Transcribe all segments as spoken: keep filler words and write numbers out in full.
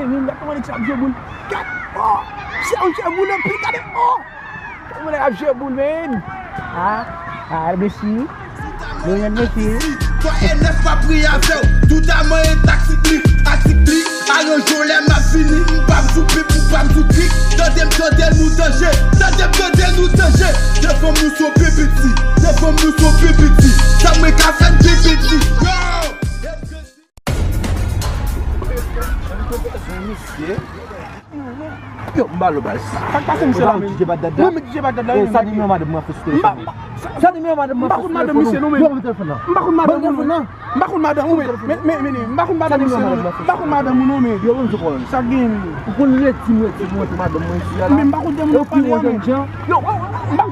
Gad kòman nèg sa ap jwe boul. Gad! Oh! Misye ap jwe boul anpil, gade! Oh! Kòman nèg ap jwe boul, men! Ah! Ah, mesi. Lionel Messi. Twa e nèf pa pri avè w. Tout a manyen taktik li, taktik li. Alonje w lè m ap vini. M p ap sou pip, m p ap sou krik. Tande m, tande nou danje. Tande m, tande nou danje. Devan m nou se yon pipiti. Devan m nou se yon pipiti. Sa mwen ka fè m pipiti. Yo! Misye. Yo, m ba l baz. Sa k pase misye la, men? Mwen menm DJ Bagdad la, wi, men. Sa nimewo madanm mwen fè sou telefòn. Sa nimewo madanm mwen fè sou telefòn. M pa konn madanm misye non, men. Yo, ban m telefòn nan. M pa konn madanm ou non. M pa konn madanm ou, men. Men, men, men, men, m pa konn madanm misye non, men. M pa konn madanm ou non, men. Yo, ban m telefòn. Sa k genyen, men? Ou konn redi m, redi m, montre madanm mwen isi a la. Men m pa konn de moun w ap pale a, men. Yo, m pa,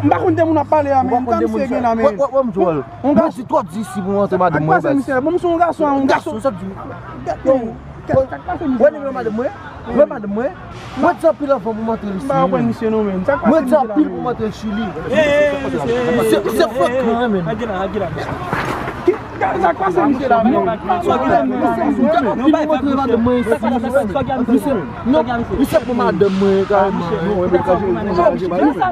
m pa konn de moun w ap pale a, men. Ou pa konn de moun sa. Wè, wè, wè, m jwenn. Yon gason twò di isi pou montre madanm mwen, baz. Sa k pase misye la? Bon, misye yon gason, yon gason. Sa di. Yo, wè nimewo madanm mwen? Wè madanm mwen? Mwen di anpil anvan pou m antre li. M pa konprann misye non, men. Sa k pase misye la, men? Mwen di anpil pou m antre Chili. Misye, misye frekan, men. Sa k pase misye la, men? Misye, misye, misye, misye pou madanm mwen, kareman. Misye,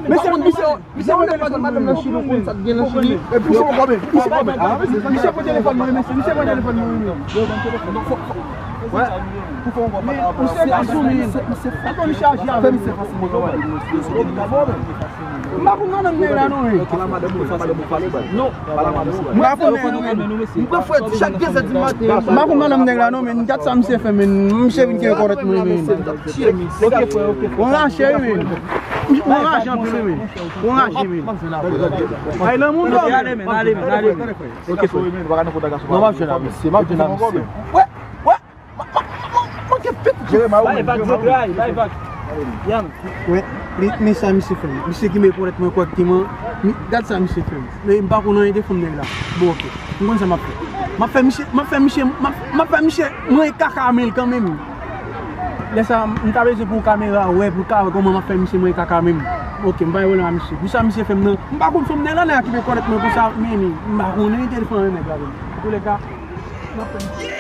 misye, misye, misye pran telefòn madanm nan Chili, ou konn sa k gen nan Chili. Epi misye pran kòb, misye pran kòb, ah, misye pran telefòn mwen, mesye, misye pran telefòn mwen, wi. Wè. Ou se gason, men. Misye, misye, misye fè misye aji avè misye fason mwen travay. M pa konn madanm nèg la non, wi. Pale a madanm ou, pale a madanm ou, pale baz. Non. Pale a madanm ou. M pa konn nèg la non, men. M pran frè di chak de zè di maten. M pa konn madanm nèg la non, men. Gad sa misye fè, men. Misye vin kenbe kòlèt mwen, men. Misye, misye. Ok, frè, ok, frè. Ou rache, wi, men. Ou rache anpil, wi, men. Ou rache, men. Ay, lanmou, non. Ale, men, ale, men, ale, men. Ok, frè. Non, m ap jwenn ak misye, m ap jwenn ak misye. Wè, wè. Bay vag, bay vag. Yan. Wi, men sa misye fè m. Misye ki mete ponyèt mwen kòrèkteman. Mi-, gad sa misye fè m. Men m pa konn anyen de fanm nèg la. Bon, ok. M konn sa m ap fè. M ap fè misye, m ap fè misye, m ap, m ap fè misye mwen kaka men l kanmenm. Lè sa, m ta bezwen pou yon kamera, wè, pou l ka wè kòman m ap fè misye mwen kaka men m. Ok, m pa gen pwoblèm ak misye. Pou sa misye fè m nan, m pa konn fanm nèg la, nèg la ki mete ponyèt mwen konsa, men, men, m pa konn anyen de fanm nèg la, men. Antouleka, m ap fè misye.